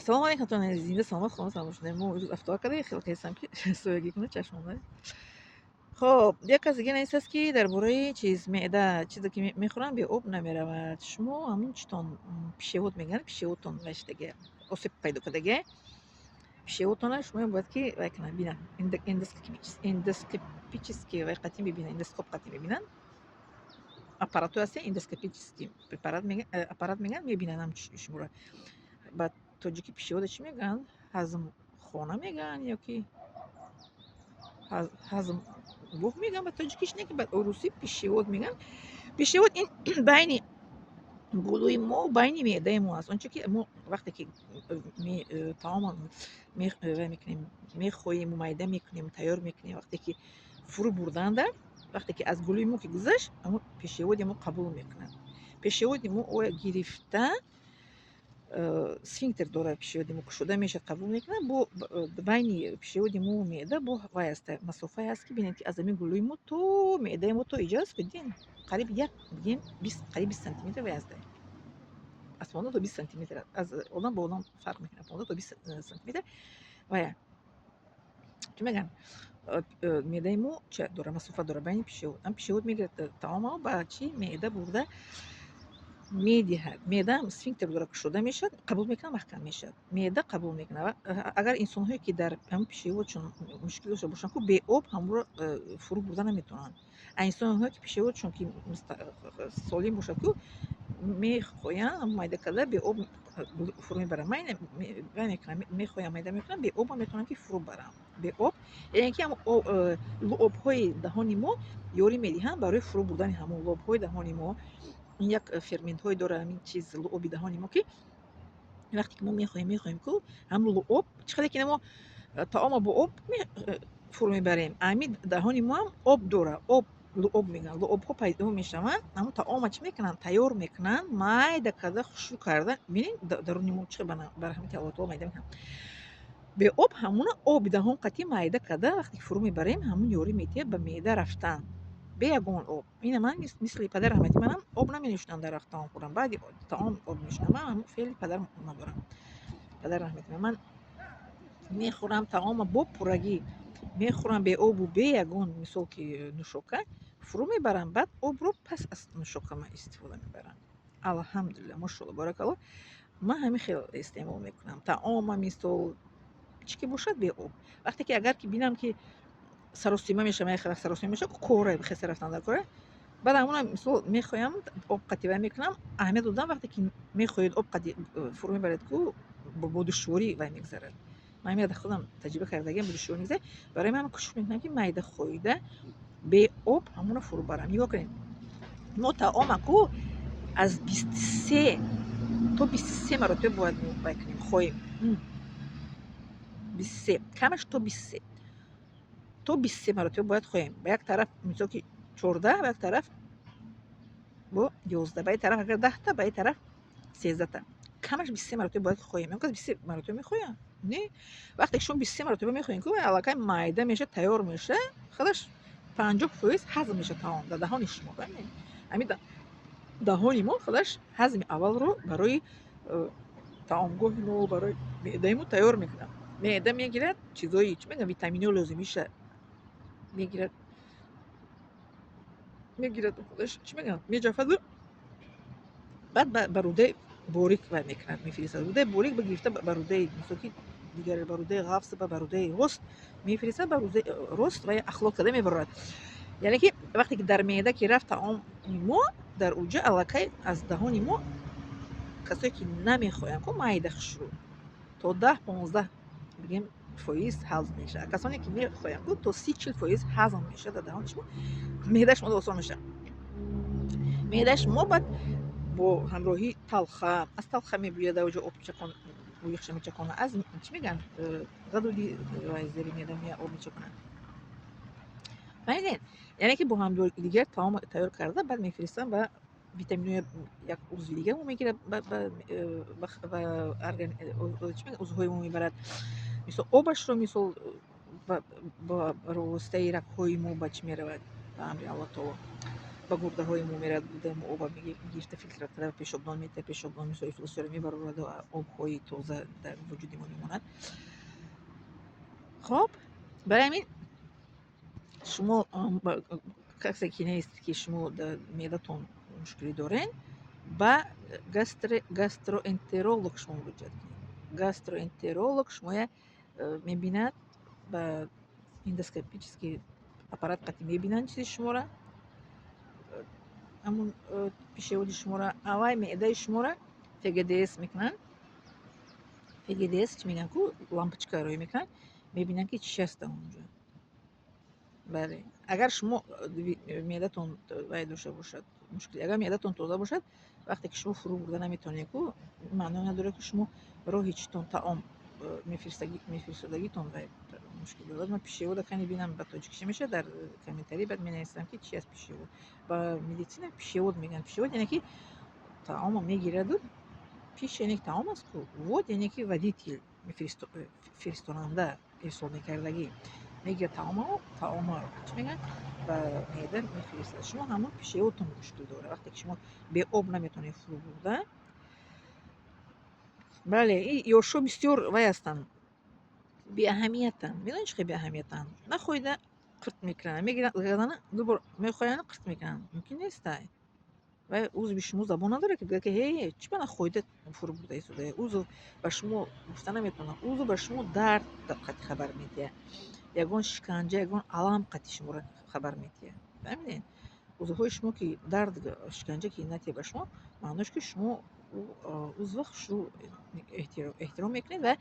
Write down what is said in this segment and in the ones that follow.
Ассалому алайкум, тон зинда, саломат, хона саломат шудем. Мо имрӯз афтор кардем, хеле хестам, ки соягӣ кунад чашмонда. Хоб, як кас дига нависааст, ки дар бораи чиз, меъда, чизе ки мехӯрам, бе об намеравад. Шумо ҳамун читон, пищевод мегӯянд, пищевод тон вайшидаге, осеб пайдо кардаге. Пищевод тона шумо бояд ки вай кунанд, бинанд. Эндоскопический вай қатъи мебинанд, эндоскоп қатъи мебинанд. Аппаратҳое ҳастанд, эндоскопический препарат мегӯянд, аппарат мегӯянд, мебинанд ҳам шуморо. Ба тоҷикӣ пищевод а чӣ мегӯянд? Ҳазмхона мегӯянд ё ки ҳазмгоҳ мегӯянд ба тоҷикиш, не, ки ба русӣ пищевод мегӯянд. Пищевод ин байни гулӯи мо, байни меъдаи мо аст. Он чӣ ки мо вақте ки таома вай мекунем, мехоҳему майда мекунем, тайёр мекунем, вақте ки фурӯ бурданда, вақте ки аз гулӯи мо ки гузашт, ҳамон пищевод и мо қабул мекунад. Пищевод и мо оя гирифта, сфинктер дорад пищевод и мо, кушода мешавад, қабул мекунад. Бо байни пищевод и мо меъда бо вай аст, масофае ҳаст, ки бинед, ки аз ҳамин гулӯи мо то меъдаи мо то иҷа аст, дидем, қариб як, бигем, 20, қариб 20 сантиметр вай аст, аз 15 то 20 сантиметр, аз одам ба одам фарқ мекунад, 15 то 20 сантиметр вая, чӣ мегӯянд, меъдаи мо ча дора, масофа дора байни пищевод. Ам пищевод мегирад таомаро, ба чӣ, меъда бурда медиҳад. Меъдаам сфинктер дора, кушода мешавад, қабул мекунад, маҳкам мешавад. Меъда қабул мекунад. Ва агар инсонҳое, ки дар ҳамин пищевод шон мушкил дошта бошанд, ку беоб ҳамонро фурӯ бурда наметавонанд. А инсонҳое, ки пищевод шон ки солим бошад ку, мехоянд, майда карда, беоб фурӯ мебаранд. Ман вай мекунам, мехоям, майда мекунам, беобам метавонам, ки фурӯ барам. Беоб, яъне ки луобҳои даҳони мо ёрӣ медиҳанд барои фурӯ бурдани ҳамон луобҳои даҳони мо. Ин як ферментҳое дорад, ҳамин чиз, луоби даҳони мо, ки вақте ки мо мехоҳем, мехоҳем ку, ҳам луоб чӣ қадар ки мо таома бо об фурӯ мебарем, ами даҳони мо ҳам об дорад, об, луоб мегӯянд. Луобҳо пайдо мешаванд, ҳамон таома чӣ мекунанд? Тайёр мекунанд, майда карда, хушрӯ карда. Бинед, даруни мо чӣ ба раҳмати Аллоҳ таоло майда мекунанд. Беоб ҳамуна оби даҳон қатъи майда карда, вақте ки фурӯ мебарем, ҳамун ёрӣ медиҳад ба меъда рафтан бе ягон об. Ина ман мисли падари раҳматӣ, манам об наменӯшидам дар вақти таом хӯрдан, баъди таом об менӯшидам. Ман ҳамун феъли падарам надорам, падари раҳматӣ. Ман мехӯрам таома, бо пуррагӣ мехӯрам, беобу бе ягон, мисол, ки нӯшока фурӯ мебарам, баъд обро пас аз нӯшока ман истифода мебарам. Алҳамдулилла, мошалло, баракалло, ман ҳамин хел истеъмол мекунам таома, мисол, чӣ ки бошад, беоб. Вақте ки агар ки бинам, ки саросима мешавам, як вақт саросима мешавам, кора хеса рафтан дар кора, баъд ҳамона, мисол, мехоҳам, об қатъи мекунам. Аҳамият додам, вақте ки мехоҳед, об қатъи фурӯ мебаред ку, бо душворӣ вай мегзарад. Ман ҳамин худам таҷриба кардагиам, бо душворӣ мегзарад. Барои ман кӯшиш мекунам, ки майда хоида, беоб ҳамонро фурӯ барам. Нигоҳ кунед, мо таома ку аз 23 то 23 маротиба бояд вай кунем, хоҳем, 23, камаш то 23 то 23 маротиба бояд хоҳем. Ба як тараф, мисол, ки 14, ба як тараф бо 11, ба як тараф агар 10-та, ба як тараф 13-та, камаш 23 маротиба бояд хоҳем. Кас 23 маротиба мехоҳям? Не. Вақте ки шумо 23 маротиба мехоҳем ку, аллакай майда мешавад, тайёр мешавад, худаш 50% ҳазм мешавад таом дар даҳони шумо. Ҳамин даҳони мо худаш ҳазми аввалро барои таомгоҳи мо, барои меъдаи мо тайёр мекунад. Меъда мегирад чизои, чӣ мегӯям, витаминҳои лозимиша мегирад, мегирад, худаш, чӣ мегӯям, меҷафаду баъд ба рӯдаи борик вай мекунад, мефиристад. Рӯдаи борик ба гирифта ба рӯдаи, мисол, ки дигар, ба рӯдаи ғафс, ба рӯдаи рост мефиристад, ба рӯдаи рост вай ахлот карда мебарорад. Яъне ки вақте ки дар меъда ки рафт таоми мо, дар уҷа аллакай аз даҳони мо, касое ки намехоҳанд ку, майда, хушрӯ, то 10-15, бигем, фоиз ҳазм мешавад. Касоне ки мехоҳанд ку, то 30-40% ҳазм мешавад дар даҳони шумо, меъдаи шумо осон мешавад. Меъдаи шумо баъд бо ҳамроҳии талха, аз талха мебӯяд, дар оҷо об чакон, бӯйиша мечаконад, аз, чӣ мегӯянд, ғадуди зери меъда об мечаконад. Фаҳмидед? Яъне ки бо ҳамдигар таом тайёр карда, баъд мефиристанд ба витаминҳои як узви дигар мо мегирад, ба чӣ мегӯянд, узвҳои мо мебарад. Мисол, обашро, мисол, ба воситаи рагҳои мо ба чӣ меравад, ба амри Аллоҳ таоло. Ба гурдаҳои мо меравад, гурдаи мо оба гирифта, филтр карда, пешобдон метиҳад. Пешобдон мисол ифлосиёро мебарораду обҳои тоза дар вуҷуди мо мемонад. Хоб, барои ҳамин шумо, касе ки нест, ки шумо дар меъдатон мушкилӣ дорен, ба гастроэнтеролог шумо муроҷиат кунед. Гастроэнтеролог шумоя мебинад, ба эндоскопический аппарат қати мебинанд чизи шуморо, ҳамун пищеводи шуморо, аввай меъдаи шуморо ФГДС мекунанд. ФГДС чӣ мегӯянд ку, лампочка рӯй мекунанд, мебинанд, ки чӣ аст дар онҷо. Бале, агар шумо меъдатон вай дошта бошад мушкил, агар меъдатон тоза бошад, вақте ки шумо фурӯ бурда наметавонед ку, маъно надорад, ки шумо роҳи читон таом мефиристодагитон вай мушкил дорад. Ман пищевода кани бинам, ба тоҷикӣ чӣ мешавад, дар комментарий баъд менависам, ки чи аст пищевод. Ба медицина пищевод мегӯянд. Пищевод яъне ки таомо мегираду, пища яъне таом аст ку, вод яъне ки водитель, фиристонанда, ирсол мекардагӣ. Мегирад таомаро, чӣ мегӯянд, ба меъда мефиристад. Шумо ҳамон пищеводтон мушкил дорад, вақте ки шумо беоб наметавонед фурӯ бурда. Бале, и ёшҳо бисёр вай ҳастанд, беаҳамиятанд. Медонед, чӣ хел беаҳамиятанд? Нахоҳида қирт мекунанд, мегиранд гадана, дубор мехоҳанд, қирт мекунанд. Мумкин нестай. Вай узви шумо забон надорад, ки бигӯяд, ки ҳе, чӣ ба нахоҳида фурӯ бурда истодаe. Узв ба шумо гуфта наметавонад. Узв ба шумо дард қати хабар медиҳад, ягон шиканҷа, ягон алам қати шуморо хабар медиҳад. Фаҳмидед? Узвҳои шумо ки дард, шиканҷа ки натиҳад ба шумо, маънош ки шумо узва хушрӯ эҳтиром мекунед ва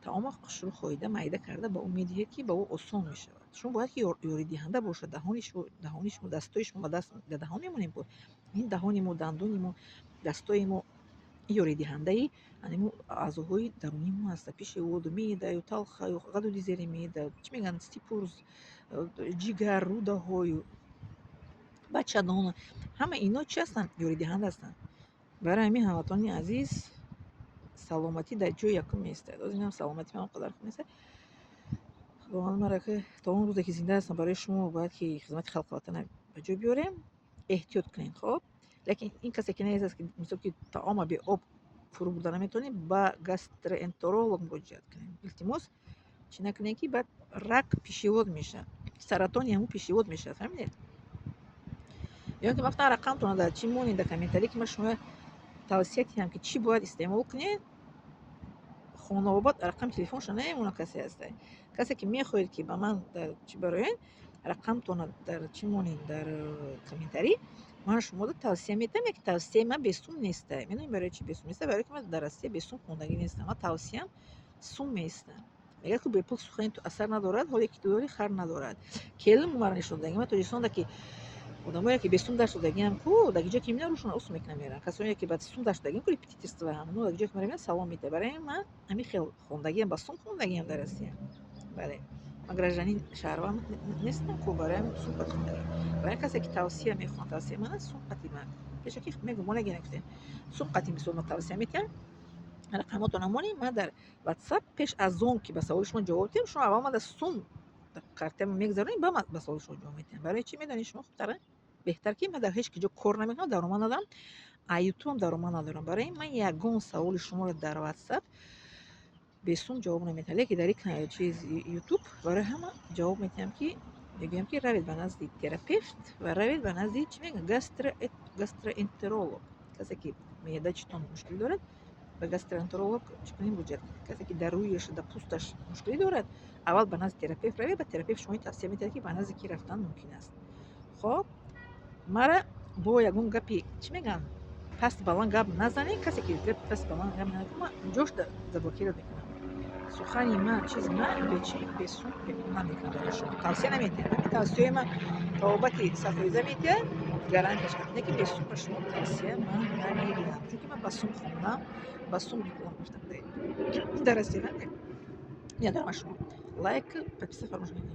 таома хушрӯ хоида, майда карда ба ӯ медиҳед, ки ба ӯ осон мешавад. Шумо бояд ки ёридиҳанда бошад. Даҳони шумо, дастои шумо, ба даст дар даҳон мемонем ку, ин даҳони мо, дандони мо, дастои мо ёридиҳандаи анимо аъзоҳои дарунии мо ҳаста: пищеводу, меъдаю, талхаю, ғадуди зери меъда, чӣ мегӯянд, сипурз, ҷигар, рӯдаҳою бачадон. Ҳама ино чӣ ҳастанд? Ёридиҳанда ҳастанд. Барои ҳамин, ҳамватанони азиз, саломатӣ дар ҷои якум меистад. Оз инам саломатӣ ман он қадар хуб нест. Худованд мара ки то он рӯзе ки зинда ҳастам, барои шумо бояд ки хизмати халқи ватана ба ҷо биёрем. Эҳтиёт кунед, хоб. Лекин ин касе ки нест, ки мисол ки таома беоб фурӯ бурда наметавонед, ба гастроэнтеролог муроҷиат кунед, илтимос. Чӣ накунед, ки баъд рак пищевод мешавад, саратони ҳамун пищевод мешавад. Фаҳмидед? Ё ки вақта рақамтона дар чӣ монед, дар комментарий, ки ман шумо тавсия диҳам, ки чӣ бояд истеъмол кунед. Хонаобод рақами телефоншо намемонад касе ҳаста. Касе ки мехоҳед, ки ба ман дар чӣ бароед, рақамтона дар чӣ монед, дар комментарий, ман шуморо тавсия медиҳам. Яке тавсияи ман бесум неста. Медонед, барои чӣ бесум неста? Барои ки ман дар Россия бесум хондагӣ нестам. Ман тавсиям сум меистам. Мегӯяд ки бепул сухани ту асар надорад, ҳоле ки ту дорӣ, хар надорад. Келин маро нишон додагӣ. Ман Тоҷикистонда ки одамое ки бесум дарс додагиам ку, дар ҷое ки мебинам, рӯшона ус мекунам, мераванд. Касоне ки ба сум дарс додагиам ку, репетиторство, ҳамоно дар ҷое ки мера мебинам, салом медиҳад. Барои ман ҳамин хел хондагиам, ба сум хондагиам дар Россия. Бале, ман гражданин, шаҳрванд нестам ку, барои ҳамин сум қати хондагиам. Барои касе ки тавсия мехоҳад, тавсияи ман аст, сум қати ман пешакӣ мегӯм, мо нагирем, гуфтем, сум қати мисол ман тавсия медиҳам. Рақамотона монед, ман дар WhatsApp пеш аз он ки ба саволи шумо ҷавоб диҳам, шумо аввал ман дар сум картамо мегузаронед, ба ман ба саволи шумо ҷавоб медиҳам. Барои чӣ, медонед шумо хубтара, беҳтар, ки ман дар ҳеҷ ҷо кор намекунам, даромад надорам, а Ютубам даромад надорам. Барои ин ман ягон саволи шуморо дар WhatsApp бесум ҷавоб намедиҳам, лекин дар ин чиз Ютуб барои ҳама ҷавоб медиҳам, ки мегӯям, ки равед ба назди терапевт ва равед ба назди, чӣ мегӯянд, гастроэнтеролог. Касе ки меъда читон мушкил дорад, ба гастроэнтеролог чӣ кунед, муроҷиат кунед. Касе ки дар рӯяш, дар пӯсташ мушкилӣ дорад, аввал ба назди терапевт равед ва терапевт шумо тавсия медиҳад, ки ба назди кӣ рафтан мумкин аст. Хоб, мара бо ягон гапи, чӣ мегӯянд, паст баланд гап назанед. Касе ки гапи паст баланд гап назанад, ман ҷош заблокировать мекунам. Сухани ман, чизи ман бечи, бесум намекунам, барои шумо тавсия намедиҳам. Ҳамин тавсияи ман табобати 100% медиҳад, гарантияш, не ки бесум ба шумо тавсия ман намедиҳам, чунки ман ба сум хондам, ба сум диплом гирифтам дар Россия. Фаҳмидед? Ядорам, шумо лайк, подписаться фаромӯш накунед.